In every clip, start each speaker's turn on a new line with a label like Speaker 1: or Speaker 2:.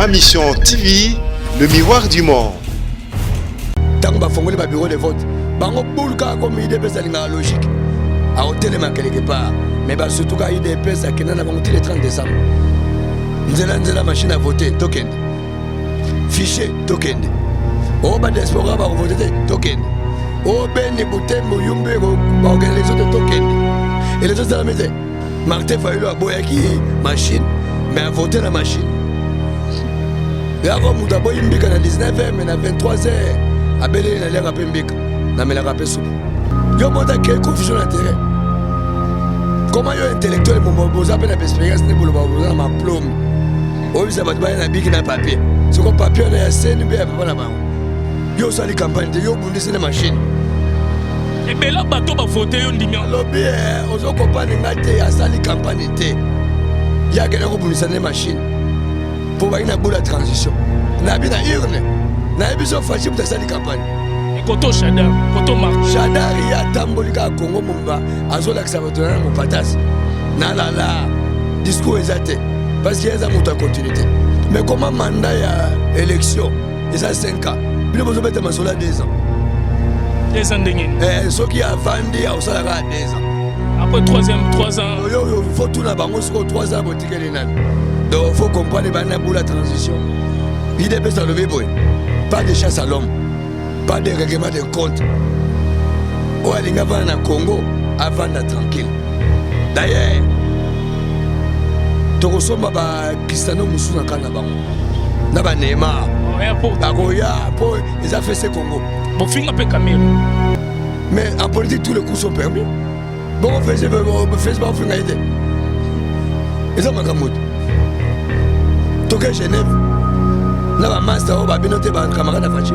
Speaker 1: Ma Mission TV, le miroir du monde.
Speaker 2: Ntango bafongoli ba bureau de vote, bango boule kaka comme UDPS alingaka logique. Akotelema quelque part. Mais ba surtout ka UDPS akenda na bango ti le 30 décembre. Nzela nzela machine à voter tokende. Fichier tokende. O ba diaspora ba voter te tokende. O Beni Butembo Yumbe ba organiser te tokende. Élection esalami te. Martin Fayulu aboyaki machine mais a voté na machine. Yako moto aboyi mbika na 19h mais na 23h abeleli naliaka mpe mbika namelaka mpe supu. Yo moto akei confusion na terrain. Comment yo intellectuel boza mpe na expérience nde boloba boza na maplome oyebisa bato baya na biki na papier soko papier wana ya seni mpe ya papa na bango yo osali campagne te yo obundisi na machine
Speaker 3: ebela bato bavote yo ndimi
Speaker 2: alobi eh, ozokopane nga te asali campagne te ye akenda kobundisa nde machine mpo baki na bula transition nayebi na urne nayebi so faci moto asali campagne
Speaker 3: koto shadar koto mark
Speaker 2: shadar ye atamboli kaka kongo momba azolakisa bato na mopatasi nalala discours eza te parce que eza moto ya continuité mais comment mandat ya élection eza 5 ans bino bozobeta masolo ya 2 ans
Speaker 3: 2 ans ndenge
Speaker 2: eh, soki avandi akosalaka ya 2 ans
Speaker 3: après troisième 3 ans
Speaker 2: oyo faut tuna bango sikoyo 3 ans botikeli nani donc faut comprendre bana bula transition idps alobi boye pas de chasse à l'homme pas de règlement de compte oyo alingi avanda na congo avanda tranquille d'ailleurs tokosomba bacristiano mosusu na kaka na bango na baneymar bakoya mpo eza fese congo
Speaker 3: bofinga mpe kamere
Speaker 2: mais en politique tous les coups sont permis bongo fese fese baofinga ye te eza makambo te toke genève na bamasta oyo babino te bacamarade ya faci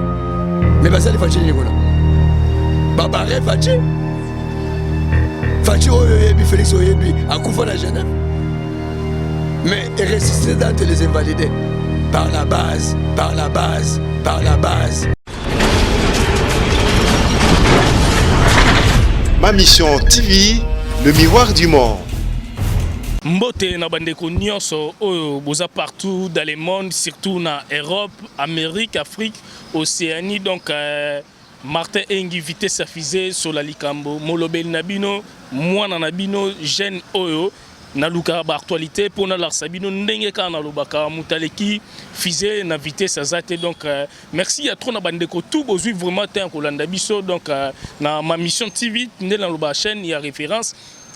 Speaker 2: mais basali faci nini kuna babare faci faci oyo oyebi félix oyebi akufa na genève mais ressuscité d'entre les invalidés par la base par la base par la base
Speaker 1: Ma Mission TV, le miroir du monde.
Speaker 3: Mbote na bandeko nyonso oyo boza partout dans le monde, surtout na Europe, Amérique, Afrique, Océanie. Donc euh, Martin Engi vitesse ya fusée sola likambo molobeli na bino mwana na bino jeune oyo nalukaka ba actualité mpo nalakisa bino ndenge kaka nalobaka moto aleki fusée na vitesse aza te donc euh, merci ya trop na bandeko tout bozwi vraiment temps ya kolanda biso donc euh, na ma mission tv nde naloba chaîne ya référence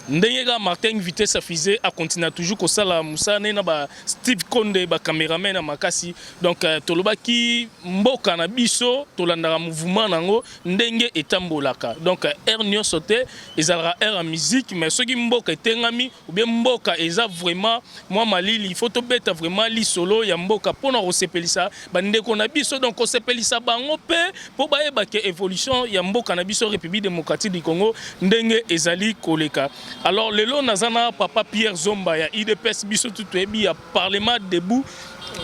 Speaker 3: ndenge kaka Martin vitesse ya fusée akontinua toujours kosala mosala ne na ba Steve Konde ba cameraman ya makasi donc euh, tolobaki mboka na biso tolandaka mouvement nango ndenge etambolaka donc heure nyonso te ezalaka heure ya musique mais soki mboka etengami ou bien mboka eza vraiment mwa malili il faut tobeta vraiment lisolo ya mboka mpona kosepelisa bandeko na biso donc kosepelisa bango mpe mpo bayeba ke évolution ya mboka na biso République démocratique du Congo ndenge ezali koleka. Alors lelo naza na papa Pierre Zomba ya UDPS biso tu toyebi ya parlement debout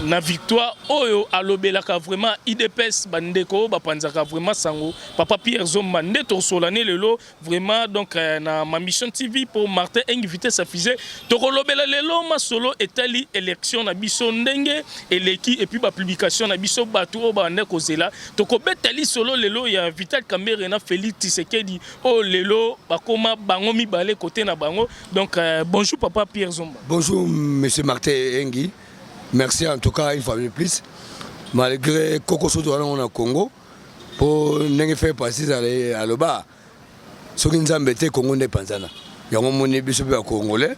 Speaker 3: na victoire oyo alobelaka vraiment UDPS bandeko oyo bapanzaka vraiment sango papa Pierre Zomba nde tokosola ne lelo vraiment donc euh, na ma mission TV pour Martin Eng vitesse à fusée tokolobela lelo masolo etali élection na biso ndenge eleki et puis ba publication na biso bato oyo banda kozela tokobeta lisolo lelo ya Vital Kamerhe na Félix Tshisekedi oyo lelo bakoma bango mibale côté na bango donc euh, bonjour papa Pierre Zomba
Speaker 2: bonjour monsieur Martin Engi merci en tout cas une fois de plus malgré kokoso toza nango na Congo mpo ndenge frère Pacis aloba soki nzambe te Congo nde epanzana yango omoni biso mpe bacongolais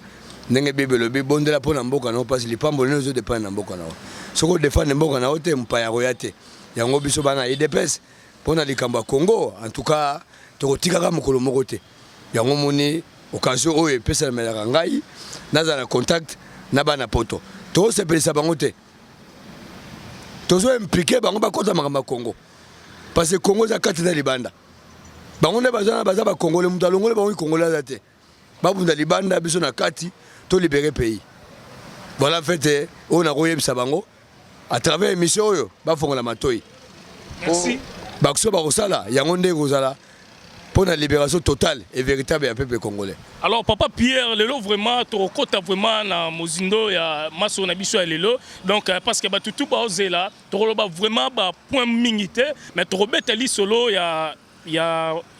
Speaker 2: ndenge bible elobi bondela mpo na mboka na yo mpasi lipamboli nde ezodependre na mboka na yo soki odefendre mboka na yo te mopaya akoya te yango biso bana idps mpo na likambo ya Congo en tout cas tokotikaka mokolo moko te yango omoni occasion oyo epesalamelaka ngai nazala na contact na bana poto tokosepelisa bango te tozo implike bango bakota makambo ya Congo parce que Congo eza kati na libanda bango nde baza baza bakongole moto alongole bango ikongole aza te babunda libanda biso na kati to libere pays voilà en fait eh, oyo nakoyebisa bango à travers émission oyo bafongola matoi
Speaker 3: merci
Speaker 2: bakuso bakosala yango nde ekozala Mpo na libération totale et véritable ya peuple congolais.
Speaker 3: Alors papa Pierre, lelo vraiment tokokota vraiment na mozindo ya maso na biso ya lelo. Donc parce que bato tu baozela, tokoloba vraiment ba point mingi te, mais tokobeta lisolo ya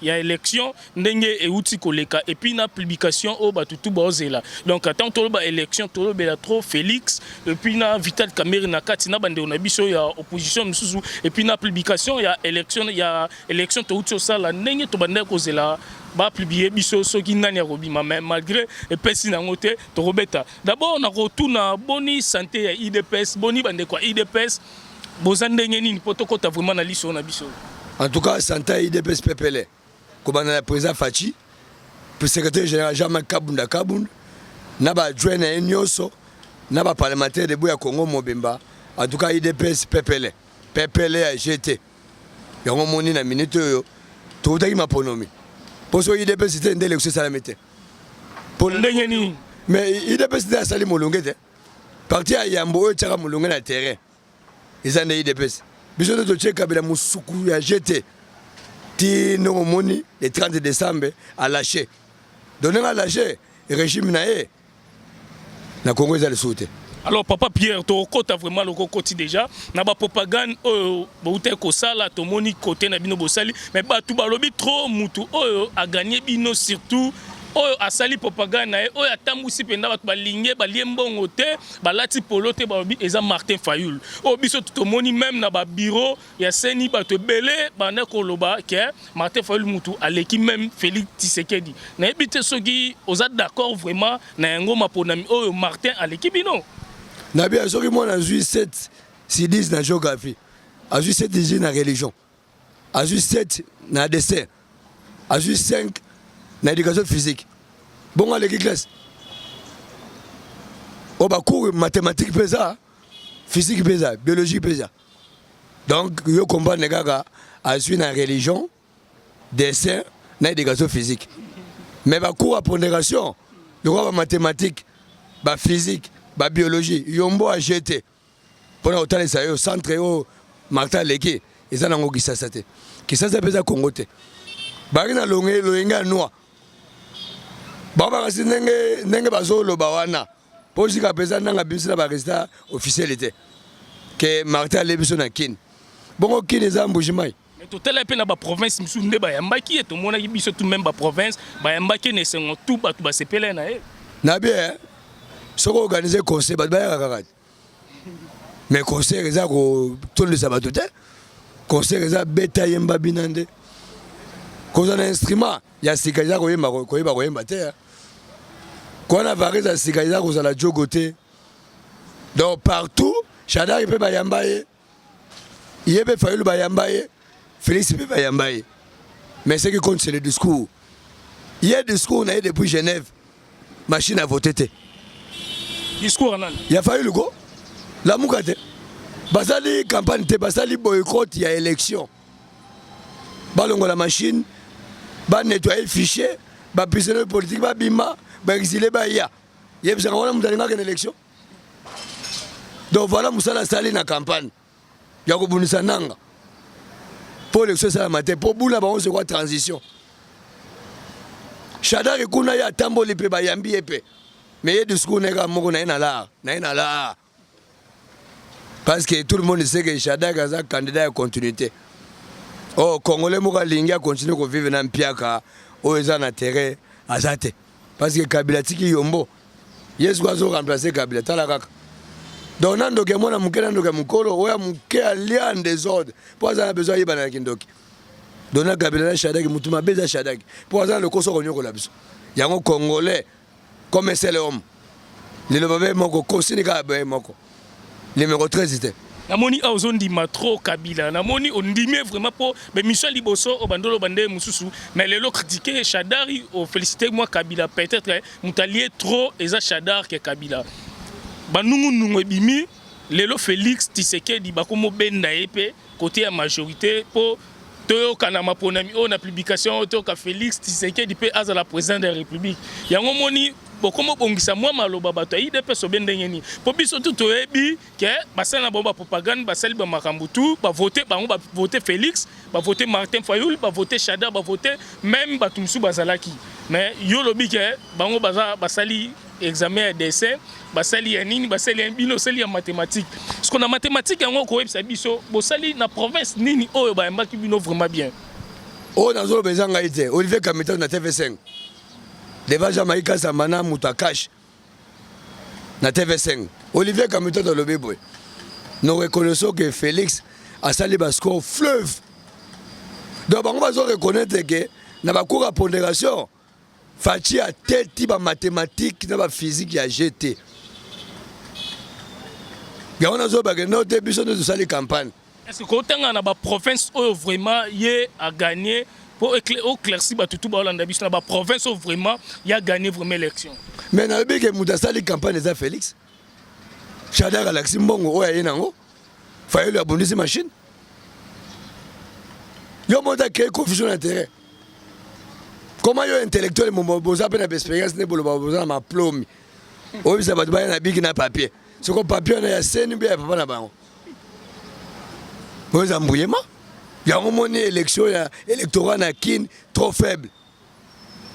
Speaker 3: élection ndenge euti koleka et puis na publication oyo bato tu baozela. Donc tant toloba élection, tolobela trop Félix et puis na Vital Kamerhe na kati na bandeko na biso ya opposition mosusu, et puis na publication ya élection touti osala, ndenge tobandaki kozela bapublier biso soki nani akobima, mais malgré epesi nango te. Tokobeta d'abord na kotuna boni santé ya UDPS, boni bandeko ya UDPS boza ndenge nini, mpo tokɔta vraiment na liso na biso.
Speaker 2: En tout cas, santé ya UDPS pepele, kobanda na président Fatshi, secrétaire général Jean-Marc Kabunda Kabunda na baadjoint na ye nyonso na baparlementaire debout ya Congo mobimba. En tout cas, UDPS pepele pepele ya gt. Yango moni na minute oyo tokutaki maponomi, mpo soki UDPS te nde élection esalami te.
Speaker 3: Ndenge nini?
Speaker 2: Mais UDPS te asali molonge te. Parti ya yambo oyo etiaka molonge na terrain eza nde UDPS. Biso nde totie Kabila mosuku ya gt ti ndenge omoni le 30 décembre alâché. Donc ndenge alâché régime na ye na Congo eza lisusu te.
Speaker 3: Alors papa Pierre, tokokɔta vraiment loko okoti déjà na bapropagande oyo boutaki kosala. Tomoni kote na bino bosali, mais bato balobi trop mutu oyo aganye bino, surtout oyo asali propagande na ye, oyo atambwisi mpenza bato balingi balie mbongo te, balati polo te, balobi eza Martin Fayulu. Oyo biso tomoni même na babureau ya CENI, bato ebele banda koloba ke Martin Fayulu mutu aleki même Félix Tshisekedi. Nayebi te soki oza d'accord vraiment na yango, maponami oyo Martin aleki bino.
Speaker 2: Nabi soki mwana azwi 7 sur 10 na géographie, azwi 7 sur na religion, azwi 7 na dessin, azwi 5 na éducation physique, bongo aleki classe. Oyo bacours mathématique mpe eza, physique mpe eza, biologie mpe eza. Donc yo comprendre kaka azwi na religion, dessin na éducation physique, mais bacours ya pondération lokola bamathématique, baphysique, babiologie, yombo agt mpona kotalisa yo centre oyo Martin aleki eza nango Kisasa te. Kisasa mpe eza Congo te. Bazalaki na loyenge ya noi bao bakasi ndenge ndenge bazoloba wana, mpo sika mpenza ndanga biso na barésultat officiel te ke Martin alebi biso na Kini. Bongo Kini eza Mbuji-Mayi.
Speaker 3: Mais totala mpe na baprovince mosusu nde bayambaki ye. Tomonaki biso tout même baprovince bayambaki ye na esengo, tu bato basepela na ye.
Speaker 2: Na bien, soki organise concert, bato bayaka kaka te, mais concert eza kotondisa bato te. Concert eza beta, yemba, bina. Nde kozala na instrument ya sika eza koyemba, koyeba koyemba te. Kwana vareuse ya sika eza kozala jogo te. Donc partout Shadary mpe bayamba ye, ye mpe Fayulu bayamba ye, Félix mpe bayamba ye, mais ce qui compte, c'est le discours. Ye discours na ye depuis Genève, machine à voter te.
Speaker 3: Discours ya nani?
Speaker 2: Ya Fayulu. Ko lamuka te, basali campagne te, basali boycott ya élection, balongola machine, banettoyer fichier, baprisonnier politique babima, baexilé baya. Yebisaka wana moto alingaka na élection. Donc voilà mosala asali na campagne ya kobundisa nanga mpo élection esalama te, mpo bula bango sekwa transition. Shadary kuna ye atamboli mpe bayambi ye mpe, mais ye discours na ye kaka moko na ye na lar na ye na lar, parce que tout le monde sait que Shadary aza candidat ya continuité. Oh, Congolais moko alingi acontinue kovivre na mpiaka oyo eza na terrain aza te, parce que Kabila atiki yombo, ye siko azoremplace Kabila. Tala kaka, donc na ndoki ya mwana moke na ndoki ya mokolo oyo ya moke alia en désordre mpo aza na besoin ayebana na kindoki. Donc na Kabila na Shadary, motu mabe eza Shadary mpo aza na lokoso konyokola biso. Yango Congolais comme un seul homme, liloba be moko, kosini kaka be moko, numéro 13 te.
Speaker 3: Namoni awa ozondima trop Kabila. Namoni ondimi vraiment mpo baémission ya liboso obanda oloba nde mosusu, mais lelo critique Shadary, ofélicité mwa Kabila. Peut-être moto alie trop eza Shadary ke Kabila. Banungunungu ebimi lelo, Félix Tshisekedi bakomobenda ye mpe côté ya majorité mpo toyokana maponami oyo na publication oyo toyoka Félix Tshisekedi mpe azala président de la République. Yango moni Bokoma obongisa mwa maloba bato ya UDPS obe ndenge nini? Mpo biso tu toyebi ke basali na bango ba propagande, basali ba makambo tu, ba vote bango, ba vote Felix, ba vote Martin Fayulu, ba vote Shadary, ba vote meme bato mosusu bazalaki. Mais yo olobi ke bango baza basali examen ya dessin, basali ya nini, basali ya bino osali ya mathématique. Siko na mathématique yango okoyebisa biso bosali na province nini oyo bayambaki bino vraiment bien?
Speaker 2: Oyo nazoloba eza ngai te, Olivier Kamitatu na TV5 devant Jean-Marie Kasamba na moto ya cash na TV5. Olivier Kamitatu alobi boye: nous reconnaissons que Félix asali ba score fleuve. Donc bango bazo reconnaître que na ba cours ya pondération Fatshi ateti ba mathématiques na ba physique ya GT. Yango nazobake no te, biso nde tosali campagne.
Speaker 3: Est-ce que kotanga na ba province oyo vraiment ye a gagné po éclairci bato tu baolanda biso na ba province oyo vraiment ye a gagné vraiment élection?
Speaker 2: Mais nalobi ke moto asali campagne eza Félix. Shadary alakisi mbongo oyo aye nango, Fayulu abundisi machine. Yo moto acréé confusion na terrain. Comment yo intellectuel boza mpe na baexpérience nde boloba boza na maplomi, oyebisa bato baya na biki na papier, soko papier wana ya seni mpe ya papa na bango oyo eza mbuyema yango. Moni élection ya électorat na Kine trop faible,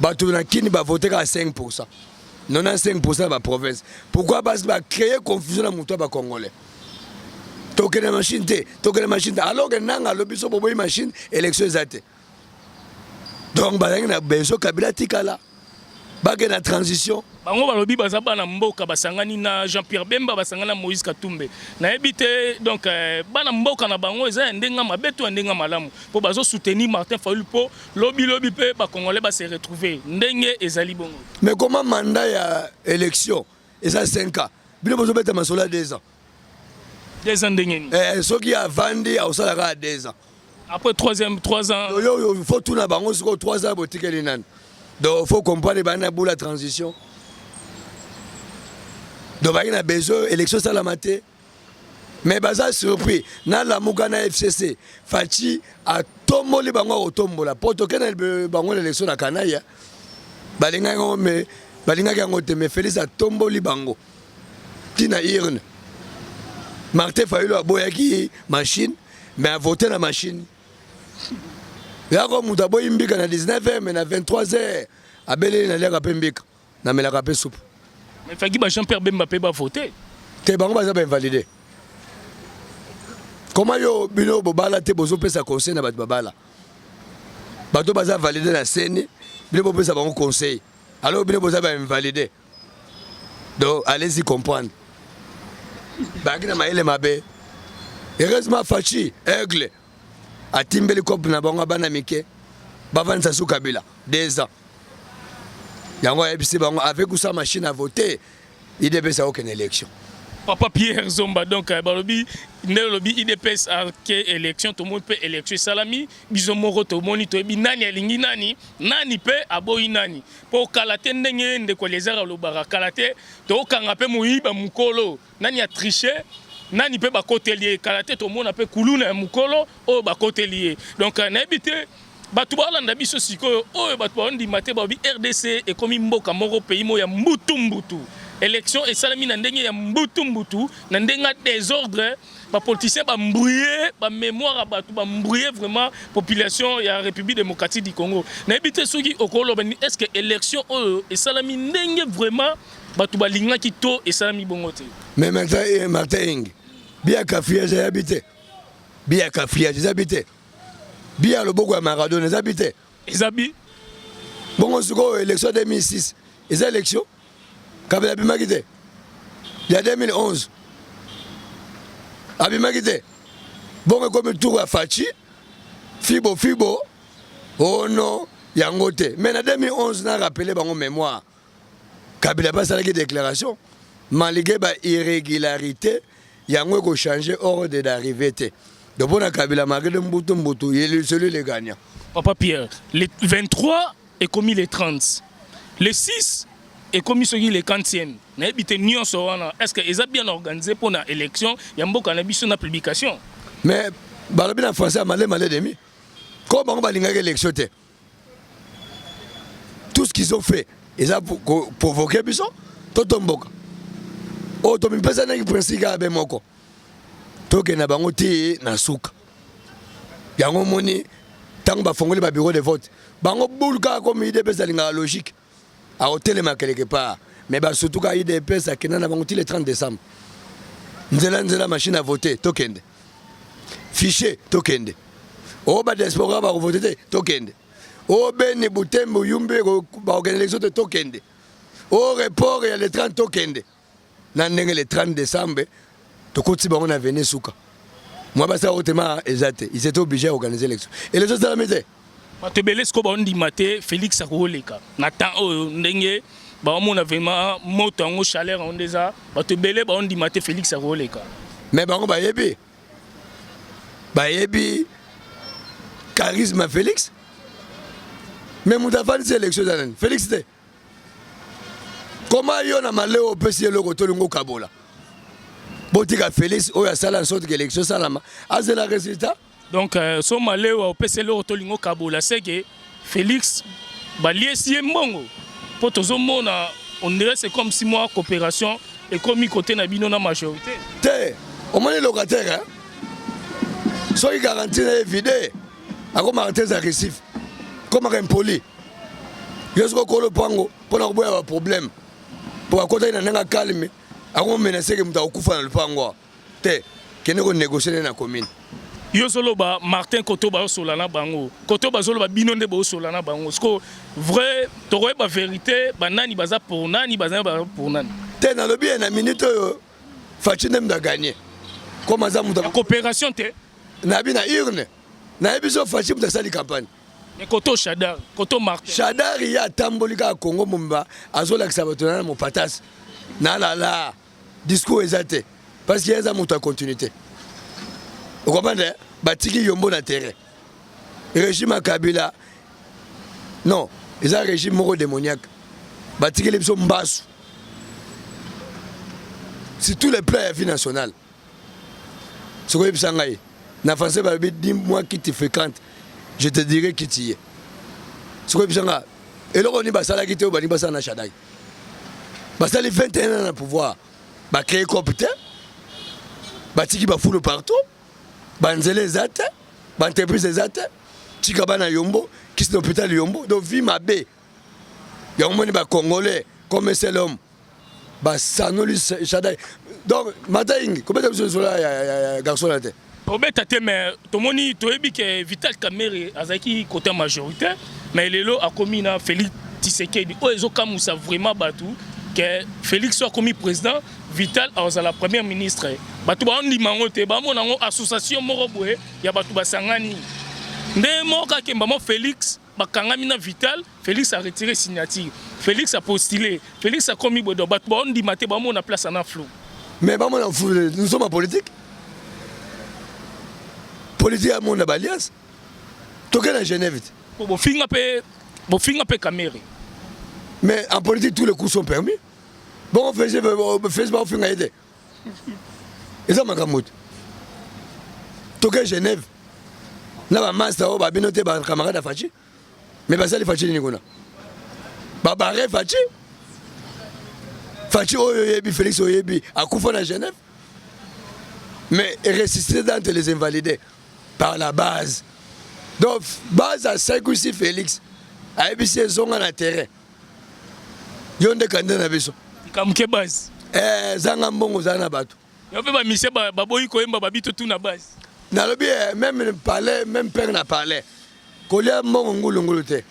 Speaker 2: bato na Kine bavote kaka 5, 95 ya baprovince. Pourquoi? Basi bacréer confusion na moto ya bacongolais: tokende machine te, tokende machine te, alors que nanga alobi so boboyi machine, élection eza te. Donc bazalaki na besoin Kabila tikala, bakende na transition.
Speaker 3: Bango balobi baza bana mboka, basangani na Jean-Pierre Bemba, basangani na Moïse Katumbi, nayebi te. Donc bana mboka na bango eza ya ndenge mabe to ya ndenge malamu mpo bazosoutenir Martin Fayulu mpo lobilobi mpe bacongolais base retrouver ndenge ezali bongo?
Speaker 2: Mais comment mandat ya élection eza 5 ans, bino bozobeta masolo ya 2 ans?
Speaker 3: 2 ans ndenge nini?
Speaker 2: Soki avandi akosalaka ya 2 ans.
Speaker 3: Après troisième 3 ans.
Speaker 2: Oyo faut tuna bango sikoyo: 3 ans botikeli nani? Donc faut comprendre, bani na bula transition, donc baki na besoin élection esalama te. Mais baza surpris na Lamuka na FCC. Fatshi atomboli bango, akotombola mpo tokende bango na élection na kanaya. Balingaki yango, mais balingaki yango te, mais Félix atomboli bango ntina urne. Martin Fayulu aboyaki machine, mais avote na machine. Yako moto aboyi mbika na 19 heures, mais na 23 heures abeleli: naliaka mpe mbika, namelaka mpe supu.
Speaker 3: Mais faki ba Jean-Pierre Bemba mpe bavote.
Speaker 2: Te, bango baza bainvalide. Koma yo bino bobala te, bozopesa conseil na bato babala. Bato baza valide na seni, bino bopesa bango conseil, alors bino boza bainvalide. Donc allez-y comprendre, bayaki na mayele mabe. Heureusement Fatshi aigle atimbeli cope na bango, bana mike bavandisa su Kabila 2 ans. Yango ayebisi bango: avec ou sans machine à voter, UDPS akokende élection.
Speaker 3: Papa Pierre Zomba, donc balobi nde olobi UDPS ake élection, tomoni mpe élection esalami. Biso moko tomoni, toyebi nani alingi nani, nani mpe aboyi nani. Mpo kala te, ndenge ndeko Eliezer alobaka, kala te tokanga mpe moyiba mokolo nani atriche, nani mpe bakoteli ye. Kala te tomona mpe kuluna ya mokolo oyo bakoteli ye. Donc nayebi te, bato balanda biso sikoyo oyo, bato baondima te, balobi RDC ekomi mboka moko, pays moko ya mbutu mbutu. Élection esalemi na ndenge ya mbutu mbutu, na ndenge ya désordre. Bapoliticien bambrouye bamémoire ya bato, bambrouye vraiment population ya République démocratique du Congo. Nayebi te soki okoloba ni est ce que élection oyo esalami ndenge vraiment bato balingaki to esalami bongo te?
Speaker 2: Mais Martin, Martin Ing biya cafouillage eyabi te, biya cafouillage eza bi te, biya loboko ya Maradona eza bi te.
Speaker 3: Eza bi.
Speaker 2: Bongo sikoyo élection 2006 eza élection, Kabila abimaki te. Ya 2011 abimaki te. Bongo ekomi tour ya Fatshi, fibo fibo ono yango te. Mais na 2011, na rappele bango mémoire, Kabila mpe asalaki déclaration: malgré ba irrégularité, yango ekochange ordre d'arrivée te. Donc mpo na Kabila, malgré de mbutu mbutu, celui le gagnant.
Speaker 3: Papa Pierre, le 23 ekomi le 30, le 6 ekomi soki le 40e, nayebi te. Nyonso wana, est ce que eza bien organisé mpona élection ya mboka na biso na publication?
Speaker 2: Mais balobi na français ya male male demi ko bango balingaki élection te. Tout ce qu'ils ont fait, Eza provoquer biso to tomboka. Oyo tomipesanaki principe kaka be moko. Tokende na bango ti na suka. Yango omoni ntango bafongoli ba bureau de vote bango boule kaka comme UDPS alingaka logique akotelema quelque part mais basutu kaka UDPS akenda na bango ti le 30 décembre nzela nzela machine à voter tokende fichier tokende oyo ba diaspora bakovote te tokende oyo beni butembo yumbi bakokende élection te tokende oyo report ya le 30 tokende na ndenge le 30 décembre tokotisi bango na vene suka mwa basala otema eza te. Ils étaient obligés à organiser élection. Élection esalami te.
Speaker 3: Bato ebele sikoyo baondima te Félix akoleka na temps oyo, ndenge baomona vraiment moto yango, chaleur yango nde eza. Bato ebele baondima te Félix akoleka.
Speaker 2: Mais bango bayebi charisme ya Félix. Mais moto afandisi élection eza nani? Félix te. Koma yo na maleo opesi eloko tolingi okabola. Botika Félix oyo asala en sorte que élection esalama, azela résultat.
Speaker 3: Donc so malewa opesi eloko tolingi okabola, seke Félix baliesi ye mbongo, mpo tozomona on dirait c'est comme si moi coopération ekomi côté na bino na majorité.
Speaker 2: Te, omoni locataire soki garantie na ye vide, akomaka te agressif, komaka impoli. Yo soki okolo lopango mpona koboya baproblème, mpo akotaki na ndenge akalme, akomenacer ke moto akokufa na lopango te, kende konégocie nde na commune.
Speaker 3: Yo ozoloba Martin koto bazosola na bango, koto bazoloba bino nde bozosola na bango. Siko vrai tokoyeba vérité, banani baza pour nani, bazali baza pour nani?
Speaker 2: Te, nalobi ye na minute oyo Fatshi nde moto aganye comme aza moto.
Speaker 3: Coopération te.
Speaker 2: Nayebi na urne, nayebi so Fatshi moto asali campagne.
Speaker 3: Mais koto Shadary, koto Martin.
Speaker 2: Shadary ye atamboli kaka Kongo mobimba, azolakisa bato na mopatasi nalala discours eza te, parce que ye aza moto ya continuité. Okomprendre, batiki yombo na terrain. Régime ya Kabila non, eza régime moko démoniaque. Batikeli biso mbasu sur tous les plans ya vie nationale. Soki oyebisa ngai na français balobi: "Dis moi qui tu fréquente, je te dirai qui tu es." Soki oyebisa nga eloko nini basalaki te oyo balingi basala na Shadary, basali 21 ans na pouvoir, bacréé cope te, batiki bafulu partout, banzela eza te, baentreprise eza te, tika bana yombo kisi na hôpital yombo. Donc vie mabe yango moni bacongolais comme seul homme basanoli Shadary. Donc mata ingi kobeta biso lisolo ya garçon na te.
Speaker 3: Obeta te, mais tomoni, toyebi ke Vital Kamerhe azalaki côté majorité, mais lelo akomi na Félix Tshisekedi. Oyo ezokamwisa vraiment bato ke Félix oyo akomi président, Vital azala premier ministre. Bato baondima yango te, bamona yango association moko boye ya bato basangani nde moko kaka mbamo. Félix bakangami na Vital, Félix a retiré signature, Félix a postulé, Félix akomi boye. Donc bato baondima te, bamona place ana flou.
Speaker 2: Mais bamona flou, nous sommes en politique. Politique ya monde na baalliance, toke na Genève te.
Speaker 3: Po bofinga mpe, bofinga mpe Kamerhe.
Speaker 2: Mais en politique, tous les coups sont permis. Bongo fesi baofinga ye te, eza makambo te. Toke Genève na bamaster oyo babino te, bacamarade ya Fatshi. Mais basali Fatshi nini kuna? Babare Fatshi. Fatshi oyo oyebi, Félix oyebi, akufa na Genève, mais ressuscité d'entre les invalidés par la base. Donc base asekwisi Félix, ayebisi ezonga na terrain, yo nde candidat na biso.
Speaker 3: Likambo base.
Speaker 2: Eh, zanga mbongo, ozala na bato.
Speaker 3: Yo mpe bamisie baboyi koyemba, babi totuna base.
Speaker 2: Nalobi même palais, même père na palais kolia mbongo ngulungulu te,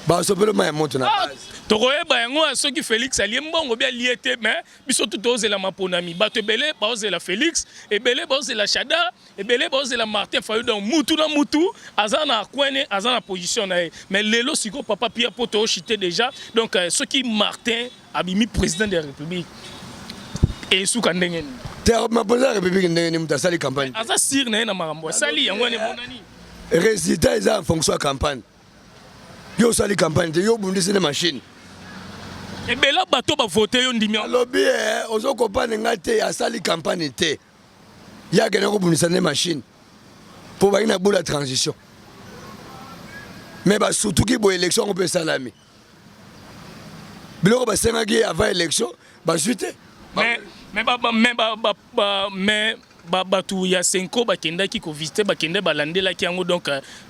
Speaker 2: basopelo mai ya moto na
Speaker 3: base. Tokoyeba yango soki Félix alie mbongo bi alie te. Mais biso tu tozela maponami. Bato ebele baozela Félix, ebele baozela Shadary, ebele baozela Martin Fayulu. Donc mutu na mutu aza na kwene, aza na position na ye. Mais lelo sikoyo, papa Pierre, po toochite déjà, donc soki Martin abimi président de la République, esuka ndenge nini?
Speaker 2: Te, président ya République ndenge nini? Moto asali campagne.
Speaker 3: Aza sire na ye na makambo asali yango wana emonani.
Speaker 2: Résultat eza en fonction ya campagne. Yo osali campagne te, yo obundisi nde machine.
Speaker 3: Ebela bato bavote yo, ndimi.
Speaker 2: Alobi ozokopane ngai te. Asali campagne te, ye akende kobundisa nde machine mpo bangi na bula transition. Mais basutuki boye, élection yango mpe esalami. Biloko basengaki avant élection bazwi te.
Speaker 3: Mais bato ya Cenco bakendaki kovisiter, bakende, balandelaki yango. Donc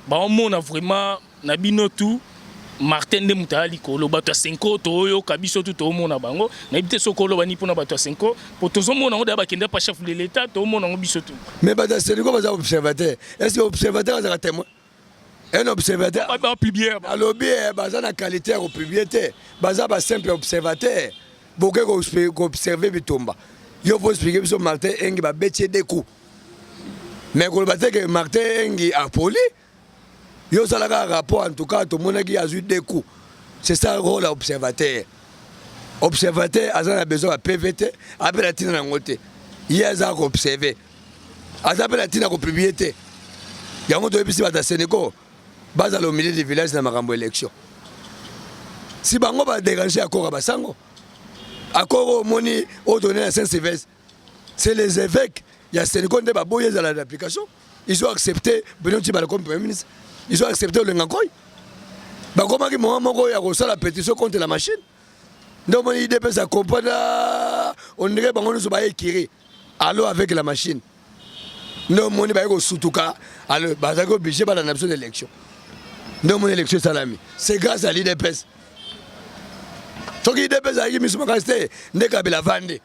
Speaker 3: baomona vraiment na bino tu Martin nde moto aya likolo. Bato ya Cenco, toyoka biso tu, toomona bango. Nayebi te soki oloba nini mpona bato ya Cenco, po tozomona yango deya bakende pa chef de l'État, toomona yango biso tu.
Speaker 2: Mais bato ya Cenco baza observateur. Est ce que observateur azalaka témoin? Un observateur
Speaker 3: Bapublier.
Speaker 2: Alobi baza na qualité ya kopublier te, baza basimple observateur. Boke koobserver bitumba, yo faut expliquer biso. Martin Engi babeti ye deux coups, mais koloba te ke Martin Engi apoli. Yo osalaka rapport. En tout cas, tomonaki azwi deux coups. C'est ça rôle ya observateur. Observateur aza na besoin ya PV te, ape na ntina nango te. Ye aza koobserver, aza mpe na ntina kopublier te. Yango toyebisi bato ya Cenco bazala au milieu du village na makambo élection. Si bango badéranger accord ya basango, accord oyo omoni oyo tone na Saint Sylvestre, c'est les évêques ya Cenco nde baboyi ezala d'application. Ils ont accepté Bruno Tshibala comme premier ministre, ils ont accepté Olenga Nkoy. Bakomaki moment moko ya kosala pétition contre la machine. Nde omoni UDPS acomprendre, on dirait bango nyonso baékiri allo avec la machine. Nde omoni baye kosutuka. Alors bazalaki obligé balanda biso na élection. Nde omoni élection esalami, c'est grâce à l'UDPS. Soki UDPS azalaki miso makasi te, nde Kabila avandi,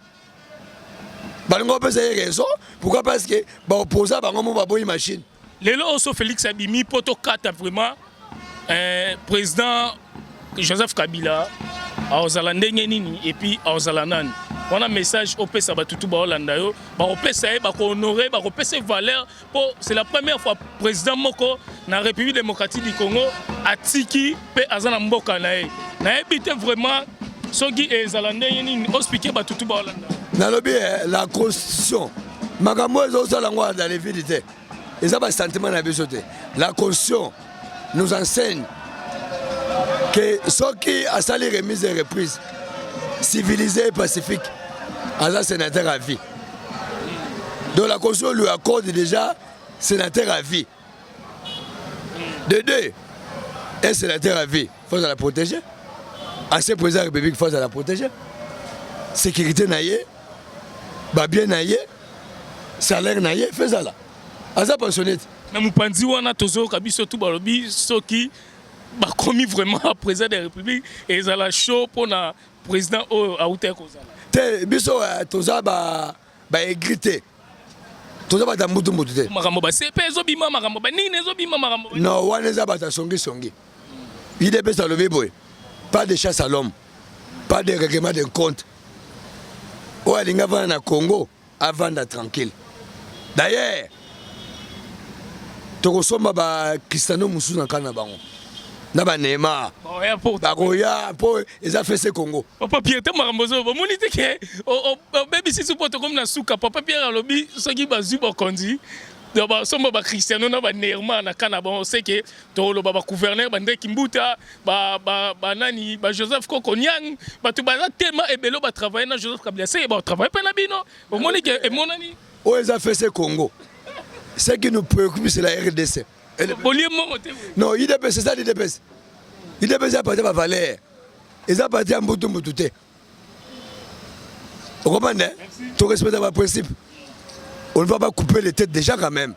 Speaker 2: balingi opesa ye raison. Pourquoi? Parce que baopposa bango mo baboyi machine.
Speaker 3: Lelo oyo so Félix abimi mpo tokata vraiment président Joseph Kabila akozala ndenge nini? Et puis akozala nani wana? Message opesa bato tu baolanda yo, bakopesa ye, bakohonorer, bakopesa ye valeur, mpo c'est la première fois président moko na République démocratique du Congo atiki mpe aza na mboka na ye. Nayebi te vraiment soki ezala ndenge nini. Oexpliquer bato tu baolanda.
Speaker 2: Nalobi la constitution, makambo oyo ezosala yango dans le vide te, eza basentiment na biso te. La constitution nous enseigne que soki asali remise et reprise civilisée et pacifique, aza sénateur à vie. Donc la constitution lui accorde déjà sénateur à vie. De deux, un sénateur à vie, faut la protéger. Ancien président de la République, faut la protéger, sécurité na ye, babien na ye, salaire na ye, fezala aza pensionné te.
Speaker 3: Na mopanzi wana, tozoyoka biso tu, balobi soki bakomi vraiment président de la République, ezala chaud mpona président oyo autaki kozala.
Speaker 2: Te, biso toza baaigris te, toza bato ya mbutu-mbutu te.
Speaker 3: Makambo basepe ezobima, makambo banini ezobima, makambo
Speaker 2: Non, wana eza bato ya songisongi. UDPS alobi boye: pas de chasse à l'homme, pas de règlement de compte. Oyo alingi avanda na Congo, avanda tranquille. D'ailleurs, tokosomba bacristiano mosusu na kaka na bango na baneymar, bakoya mpo eza fese Congo.
Speaker 3: Papa Pierre, te makambo ozo bomoni te ke obebisi su, mpo tokomi na suka. Papa Pierre alobi soki bazwi bokonzi, basomba bacristiano na baneymar na ka na bango. Seke toloba bagouverneur bandeki mbuta, banani, bajoseph Kokoniang, bato baza tema ebele batravaille na Joseph Kabila, seke batravaille mpe na bino. Omoni ke emonani.
Speaker 2: Oyo eza fese Congo. Ce qui nous préoccupe, c'est la RDC.
Speaker 3: Bolie mbongo te.
Speaker 2: Non, UDPS eza l'UDPS. UDPS eza parti ya bavaleur, eza parti ya mbutu mbutu te. Okomprendre? Torespecte baprincipe. On ne va pas couper les têtes déjà quand même.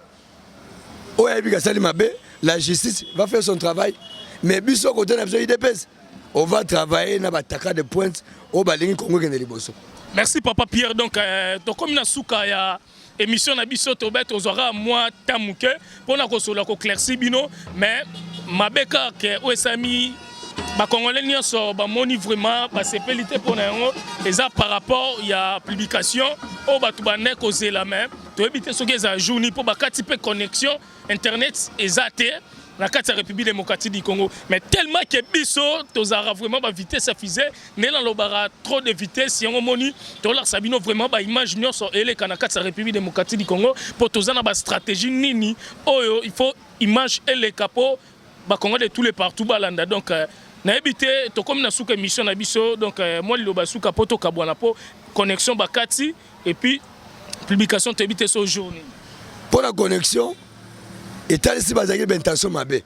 Speaker 2: Oyo ayebi kasali mabe, la justice va faire son travail. Mais biso côté na biso UDPS, on va travailler na bataka de pointe oyo balingi Congo ekende liboso.
Speaker 3: Merci, papa Pierre. Donc tokomi na suka ya émission na biso. Tobe tozwaka mwa ta moke mpona kosola, koéclaircir bino, mais mabe kaka oyo esami, bakongolais nyonso bamoni vraiment basepeli te mpona yango. Eza par rapport ya publication oyo bato bande kozela, mais toyebi te soki ezala jour nini, mpo bakati mpe connexion internet eza te na kati ya République démocratique du Congo. Mais tellement ke biso tozalaka vraiment bavitesse ya fusée, nde nalobaka trop de vitesse yango. Moni tolakisa bino vraiment baimage nyonso eleka na kati ya République démocratique du Congo, mpo toza na bastratégie nini oyo il faut image eleka mpo bakongo de tous les partout balanda. Donc nayebi te, tokomi na suka émission na biso. Donc mwa liloba suka mpo tokabwana, mpo connexion bakati et puis publication toyebi te so jour nini.
Speaker 2: Mpo na connexion, etalisi bazalaki baintention mabe,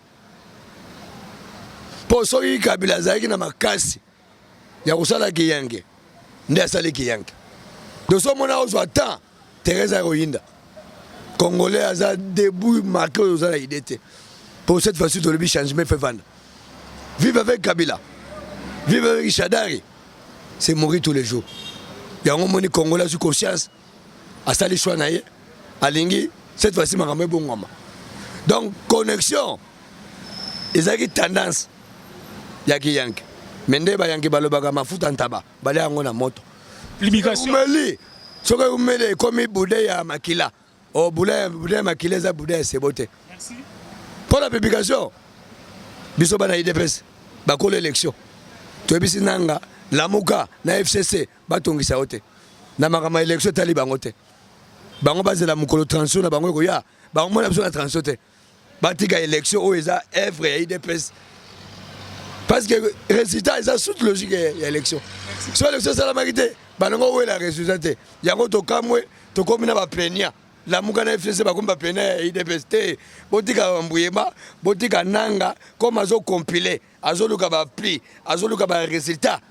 Speaker 2: mpo soki Kabila azalaki na makasi. ya kosala kiyanke nde asali kiyanke. Donc so omona ozwa temps Therese akoyinda. Congolais aza debout marqué oyo oza na idée te. Pour cette fois-ci tolobi changement fait vanda. Vive avec Kabila. Vive avec Shadari. C'est mourir tous les jours. Yango moni Congolais azwi conscience asali choix na ye alingi cette fois-ci makambo ebongwama. Donc connexion ezalaki tendance ya kiyanke me nde bayanke balobaka mafuta ntaba balia yango na moto
Speaker 3: umeli
Speaker 2: soki umeli ekomi bude ya makila o oh, bude ya makila eza bude ya sebo te mpo na publication biso bana idps bakolo élection toyebisi nanga lamuka na fcc batongisa yo te na makambo ya élection etali bango te bango bazela mokolo transition na bango ekoya bango mona biso na transition te batika élection oyo eza œuvre ya idps parce que résultat eza suite logique ya élection so élection esalamaki te banango owela résultat te yango tokamwe tokomi na baplaignant lamuka na fcc bakomi baplaignant ya idps te botika bambuyema botika nanga comme azocompile azoluka bapli azoluka barésultat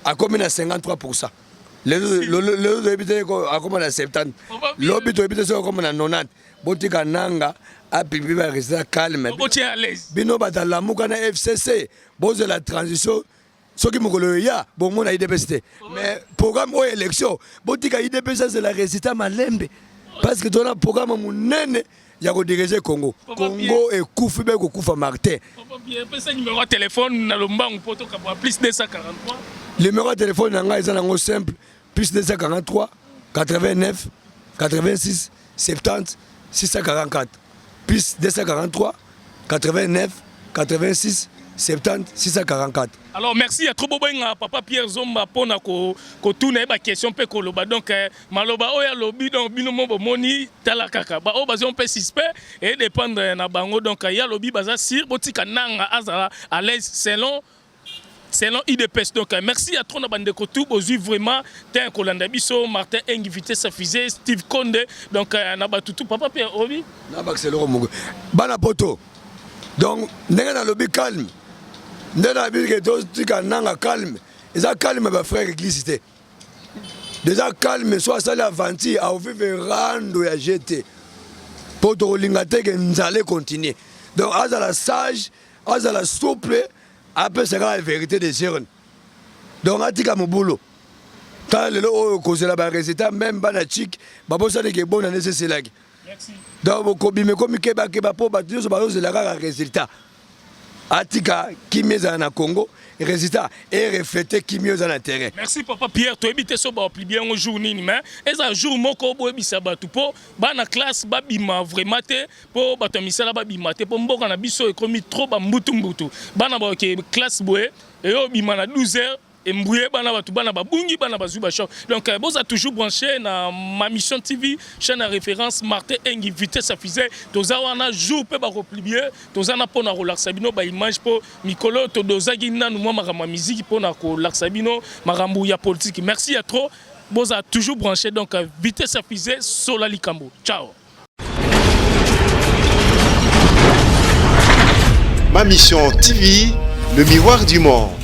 Speaker 2: akomi na 53 pourcent lelo toyebi te akoma na 70 lobi toyebi te soki akoma na 90 botika nanga apipi ba résultat calme bino bato alamuka na fcc bozela transition soki mokolo eya bomona idps te mais programme oyo élection botika idps azela résultat malembe parce que tona programme monene ya kodirige Congo. Congo ekufi be kokufa Martin.
Speaker 3: Pesa numéro ya téléphone na lombangu po tokabwa plus 243.
Speaker 2: Numéro ya téléphone na ngai eza nango simple plus 243 89 86 70 644 plus 243 89 86 70 644.
Speaker 3: Alors merci ya trop bobenga papa Pierre Zomba pona ko kotuna ye ba question pe koloba donc eh, maloba oyo alobi donc bino mo bomoni tala kaka ba oyo bazo mpe suspect et dépendre na bango donc ye alobi baza sur botika nanga azala à l'aise selon selon IDPS. Donc, merci à trop na bandeko tout bozui vraiment ten kolanda biso Martin Engi vitesse fusée Steve Konde donc euh, na batutu papa Pierre obi
Speaker 2: na bakisa eloko moko bana poto donc ndenge nalobi calme nde nalobi ke totika nanga calme eza calme ba frère église te deja calme so asali aventure aovivre rando ya gt mpo tokolinga te ke nzala econtinue donc azala sage azala souple apesa kaka verité des urnes donc atika mobulu tala lelo oyo kozela ba résultat meme bana chik babosani ke bona nde eseselaki donc bokobima ekomi kebakeba mpo bato nyonso bazozela kaka résultat atika kimia ezala na congo résultat ereflete kimia eza na terrain
Speaker 3: merci papa pierre toyebi te so baoplibie yango jour nini mais eza jour moko boyebisa bato mpo bana classe babima vraiment te mpo bato ya misala babima te mpo mboka na biso ekomi trop bambutumbutu bana baoke classe boye eyobima na 12 heures embrouye bana bato bana babungi bana bazwi ba choc donc euh, boza toujours branché na ma mission tv chaîne ya référence martin engi vitesse ya fusée toza wana jour mpe bakopublie toza na mpo na kolakisa bino baimage mpo mikolo todozaki nanu mwa makambo ya miziki mpo na kolakisa bino makambo ya politiki merci ya trop boza toujours branché donc euh, vitesse ya fusée sola likambo ciao
Speaker 1: Ma Mission TV, le miroir du monde.